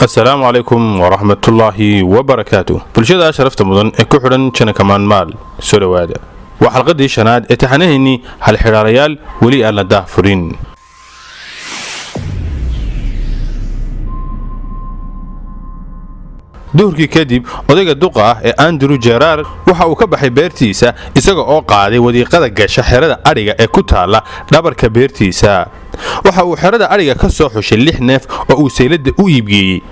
Asalaamu calaykum waraxmatullaahi wabarakaatu. Bulshada sharafta mudan ee ku xidhan channelka Maanmaal, soo dhowaada. Waa xalqadii shanaad ee taxanahaynii halxidhaalayaal weli aan la daah furin. Duhurkii kadib, odayga duqa ah ee Andrew Jerar waxa uu ka baxay beertiisa isaga oo qaaday wadiiqada gasha xerada adhiga ee ku taalla dhabarka beertiisa. Waxa uu xerada adhiga ka soo xushay lix neef oo uu sayladda u iibgeeyey.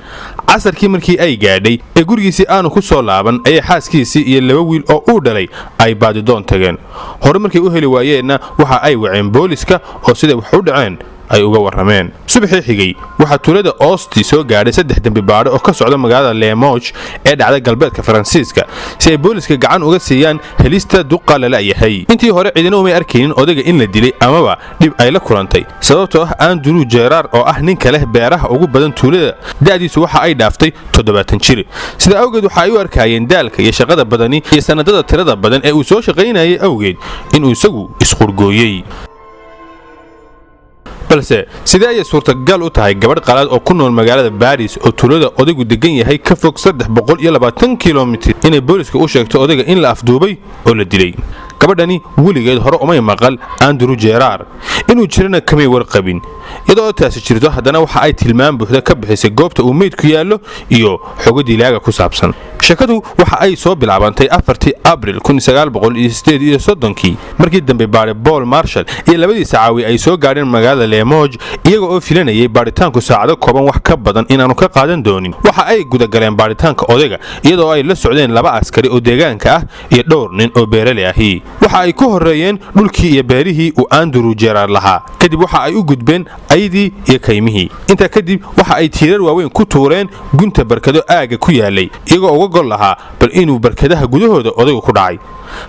Casarkii markii ay gaadhay ee gurigiisii aanu ku soo laaban, ayay xaaskiisii iyo laba wiil oo uu dhalay ay baadidoon tageen. Hore markay u heli waayeenna, waxa ay waceen booliska oo siday wax u dhaceen ay uga warrameen. Subaxii xigay waxaa tuulada Oosti soo gaadhay saddex dembi baadho oo ka socda magaalada Lemoj ee dhacda galbeedka Faransiiska, si ay booliska gacan uga siiyaan helista duqa lala-yahay. Intii hore cidina umay arkaynin odayga in la dilay amaba dhib ay la kulantay, sababtoo ah Andrew Jerar oo ah ninka leh beeraha ugu badan tuulada, da'diisu waxa ay dhaaftay 70 jir. Sida awgeed waxa ay u arkaayeen daalka iyo shaqada badani iyo sanadada tirada badan ee uu soo shaqaynayay awgeed inuu isagu isqurgooyey. Balse sidee ayay suurtagal u tahay gabadh qalaad oo ku nool magaalada Baris oo tuulada odaygu degan yahay ka fog 320 kilomitir inay booliska u sheegto odayga in la afduubay oo la dilay? Gabadhani weligeed hore umay maqal Andrew Jerar, inuu jirana kamay warqabin. Iyadoo taasi jirto, haddana waxa ay tilmaam buuxda ka bixisay goobta uu meydku yaallo iyo xogo dilaaga ku saabsan. Sheekadu waxa ay soo bilaabantay 4-tii Abril 1938-kii, markii dambe baare Paul Marshall iyo labadiisa caawi ay soo gaadheen magaalada Lemoj, iyaga oo filanayay baadhitaanku saacado kooban wax ka badan inaanu ka qaadan doonin. Waxa ay gudagaleen baadhitaanka odayga iyadoo ay la socdeen laba askari oo deegaanka ah iyo dhowr nin oo beeraley ahi. Waxa ay ku horreeyeen dhulkii iyo beerihii uu Andrew Jerar lahaa. Kadib waxa ay u gudbeen aydii iyo kaymihii. Intaa kadib waxa ay tiirar waaweyn ku tuureen gunta barkado aagga ku yaalay, iyagoo uga gol lahaa bal inuu barkadaha gudahooda odaygu ku dhacay,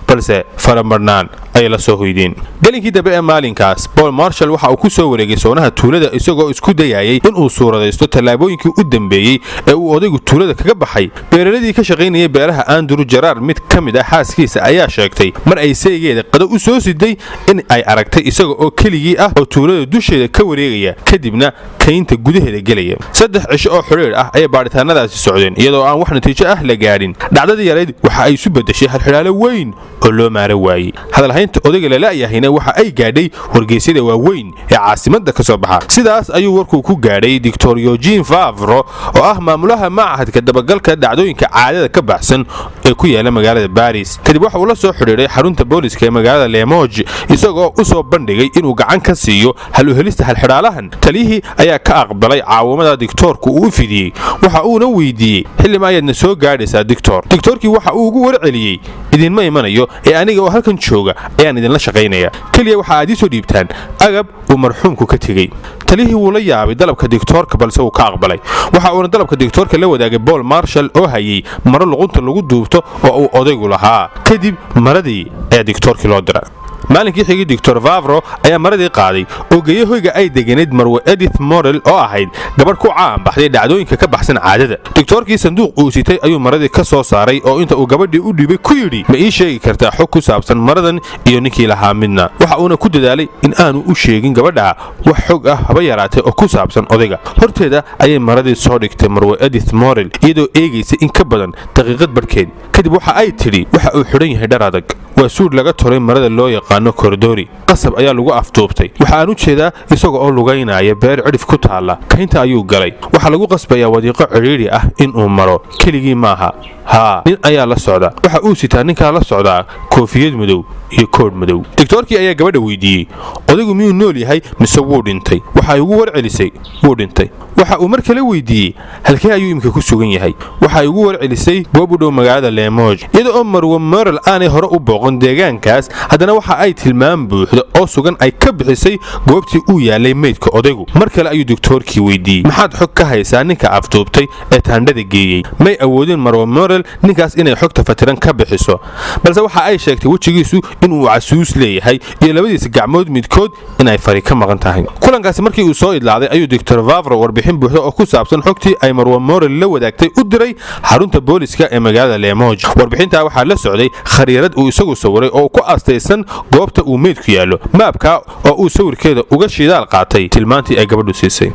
balse faramarhnaan ayay la soo hoydeen. Gelinkii dambe ee maalinkaas, Paul Marshall waxa uu ku soo wareegay soonaha tuulada, isagoo isku dayayay inuu suuradaysto tallaabooyinkii u dambeeyey ee uu odaygu tuulada kaga baxay. Beeraladii ka shaqaynayay beeraha Andrew Jerar mid ka mid ah xaaskiisa ayaa sheegtay mar ay saygeeda qado u soo siday in ay aragtay isaga oo keligii ah oo tuulada dusheeda ka wareegaya, kadibna kaynta gudaheeda gelaya. 3 cisho oo xidhiir ah ayay baadhitaanadaasi socdeen, iyadoo aan wax natiijo ah la gaadhin. Dhacdadii yarayd waxa ay isu beddeshay halxidhaalo weyn oo loo maara waayey. Hadalhaynta odayga lala-yahayna waxa ay gaadhay wargeysyada waaweyn ee caasimadda ka soo baxa. Sidaas ayuu warkuu ku gaadhay Doctor Eugene Favro oo ah maamulaha machadka dabagalka dhacdooyinka caadada ka baxsan ee ku yaala magaalada Baris. Kadib waxa uu la soo xidhiidhay xarunta booliska ee magaalada Lemoj, isagoo u soo bandhigay inuu gacan ka siiyo hal u helista halxidhaalahan. Taliyihii ayaa ka aqbalay caawamada digtoorku uu u fidiyey, waxa uuna weydiiyey: "Xillima ayaadna soo gaadhaysaa, digtoor?" Digtoorkii waxa uu ugu warceliyey: "Idinma imanayo ee aniga oo halkan jooga ayaan idinla shaqaynaya. Keliya waxa aad ii soo dhiibtaan agab uu marxuumku ka tegey." Taliyihii wuu la yaabay dalabka digtoorka, balse uu ka aqbalay. Waxa uuna dalabka digtoorka la wadaagay Paul Marshall oo hayay maro luqunta lagu duubto oo uu odaygu lahaa. Kadib maradii ayaa digtoorkii loo dira. Maalinkii xigay, Doctor Favro ayaa maradii qaaday oo geeye hoyga ay deganayd marwe Edith Morel oo ahayd gabadh ku caan baxday dhacdooyinka ka baxsan caadada. Doctoorkii sanduuq uu sitay ayuu maradii ka soo saaray oo inta uu gabadhii u dhiibay ku yidhi: "Ma ii sheegi kartaa xog ku saabsan maradan iyo ninkii lahaa midna?" Waxa uuna ku dadaalay in aanu u sheegin gabadha wax xog ah haba yaraatay oo ku saabsan odayga. Horteeda ayay maradii soo dhigtay marwe Edith Morel, iyadoo eegaysa in ka badan daqiiqad barhkeed. Kadib waxa ay tidhi: "Waxa uu xidhan yahay dhar adag. Waa suudh laga toray marada loo yaqaano koridori. Qasab ayaa lagu afduubtay. Waxa aan u jeedaa isaga oo lugaynaya beer cidhif ku taalla. Kaynta ayuu galay. Waxaa lagu qasbayaa wadiiqo cidhiidhi ah inuu maro. Keligii maaha. Haa, nin ayaa la socda. Waxa uu sitaa ninkaa la socdaa koofiyad madow iyo koodh madow." Digtoorkii ayaa gabadha weydiiyey: "Odaygu miyuu nool yahay mise wuu dhintay?" Waxa ay ugu warcelisay: "Wuu dhintay." Waxa uu mar kale weydiiyey: "Halkee ayuu imika ku sugan yahay?" Waxa ay ugu warcelisay: "Goob u dhow magaalada Lemoj." Iyada oo marwe Morel aanay hore u booqan deegaankaas, haddana waxa ay tilmaam buuxda oo sugan ay ka bixisay goobtii uu yaalay meydka odaygu. Mar kale ayuu digtoorkii weydiiyey: "Maxaad xog ka haysaa ninka afduubtay ee taandhada geeyey?" May awoodin marwe Morel ninkaas inay xogta fatiran ka bixiso, balse waxa ay sheegtay wejigiisu inuu casuus leeyahay iyo labadiisa gacmood midkood inay fari ka maqan tahay. Kulankaasi markii uu soo idlaaday ayuu Doctor Favro warbixin buuxda oo ku saabsan xogtii ay marwe Morel la wadaagtay u diray xarunta booliska ee magaalada Lemoj. Warbixintaa waxaa la socday khariirad uu isagu sawiray oo ku astaysan goobta uu meydku yaallo, maabka oo uu sawirkeeda uga shidaal qaatay tilmaantii ay gabadhu siisay.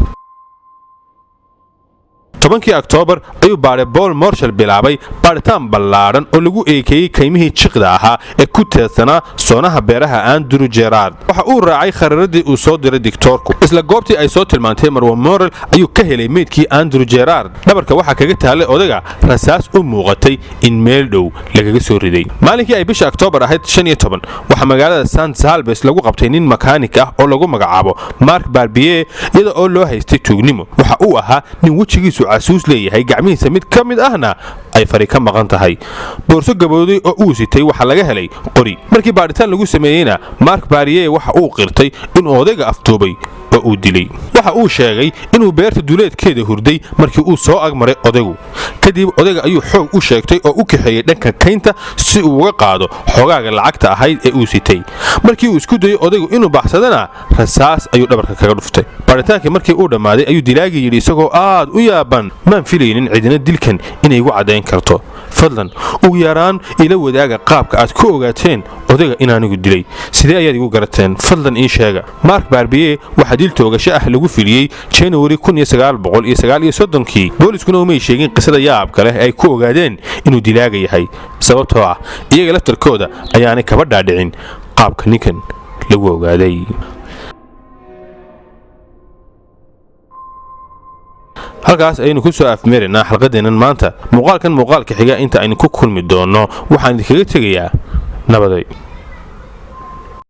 10-kii Oktoobar ayuu baadhe Paul Morshal bilaabay baadhitaan ballaadhan oo lagu eekeeyey kaymihii jiqda ahaa ee ku teedsanaa soonaha beeraha Andrew Gerard. Waxa uu raacay khariiradii uu soo diray digtoorku. Isla goobtii ay soo tilmaantay marwa Morel ayuu ka helay meydkii Andrew Gerard. Dhabarka waxaa kaga taallay odayga rasaas u muuqatay in meel dhow lagaga soo riday. Maalinkii ay bisha Oktoobar ahayd 15, waxaa magaalada Sant Salbes lagu qabtay nin makaanik ah oo lagu magacaabo Mark Barbier, iyada oo loo haystay tuugnimo. Waxa uu ahaa nin wejigiisu casuus leeyahay, gacmihiisa mid ka mid ahna ay fari ka maqan tahay. Boorso gabooday oo uu sitay waxaa laga helay qori. Markii baadhitaan lagu sameeyeyna, Mark Barbier waxa uu qirtay inuu odayga afduubay oo uu dilay. Waxa uu sheegay inuu beerta duleedkeeda hurday markii uu soo agmaray odaygu. Kadib odayga ayuu xoog u sheegtay oo u kaxeeyey dhanka kaynta si uu uga qaado xogaaga lacagta ahayd ee uu sitay. Markii uu isku dayey odaygu inuu baxsadana, rasaas ayuu dhabarka kaga dhuftay. Baadhitaankii markii uu dhammaaday ayuu dilaagii yidhi isagoo aad u yaaban: "Maan filaynin cidina dilkan inay igu caddayn karto. Fadlan ugu yaraan ila wadaaga qaabka aad ku ogaateen odayga inaanigu dilay. Sidee ayaad igu garateen? Fadlan ii sheega." Mark Barbier waxaa dil toogasho ah lagu filiyey January 1939-kii. Booliskuna umay sheegin qisada yaabka leh ay ku ogaadeen inuu dilaaga yahay, sababtoo ah iyaga laftarkooda ayaanay kaba dhaadhicin qaabka ninkan lagu ogaaday. Halkaas ayaynu ku soo afmeeraynaa xalqadeennan maanta. Muuqaalkan muuqaalka xiga inta aynu ku kulmi doonno, waxaan idinkaga tegayaa nabaday.